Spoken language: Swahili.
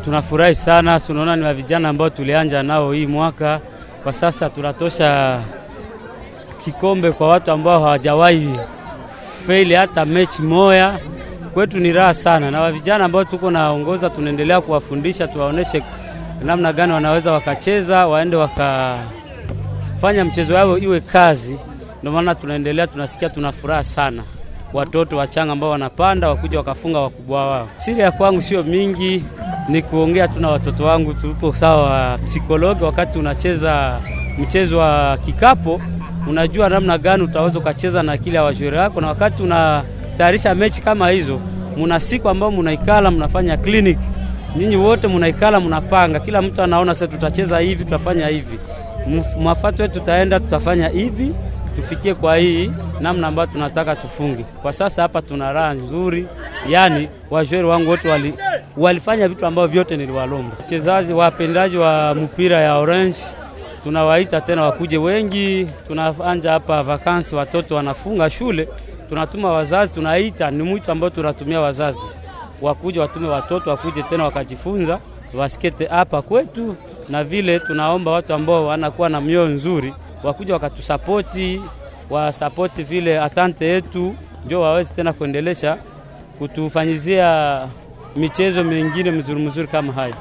Tunafurahi sana, tunaona ni vijana ambao tulianja nao hii mwaka. Kwa sasa tunatosha kikombe kwa watu ambao hawajawahi faili hata mechi moya. Kwetu ni raha sana, na vijana ambao tuko naongoza tunaendelea kuwafundisha, tuwaoneshe namna gani wanaweza wakacheza, waende wakafanya mchezo wao iwe kazi. Ndio maana tunaendelea, tunasikia tuna furaha sana, watoto wachanga ambao wanapanda wakuja wakafunga wakubwa wao. Siri ya kwangu sio mingi, ni kuongea tu na watoto wangu, tuko sawa psikologi. Wakati unacheza mchezo wa kikapo, unajua namna gani utaweza ukacheza na akili ya wajuri wako, na wakati unatayarisha mechi kama hizo, muna siku ambayo munaikala mnafanya clinic, nyinyi wote munaikala mnapanga, kila mtu anaona sasa tutacheza hivi, tutafanya hivi, mafato yetu tutaenda tutafanya hivi, tufikie kwa hii namna ambayo tunataka tufunge. Kwa sasa hapa tuna raha nzuri, yani wajweri wangu wote walifanya vitu ambavyo vyote niliwalomba. Wachezaji wapendaji wa mpira ya Orange tunawaita tena wakuje wengi. Tunaanza hapa vakansi, watoto wanafunga shule, tunatuma wazazi, tunaita ni mwito ambao tunatumia wazazi wakuje, watume watoto wakuje tena wakajifunza waskete hapa kwetu, na vile tunaomba watu ambao wanakuwa na mioyo nzuri wakuja wakatusapoti, wasapoti vile atante yetu, ndio waweze tena kuendelesha kutufanyizia michezo mingine mzuri mzuri kama hayo.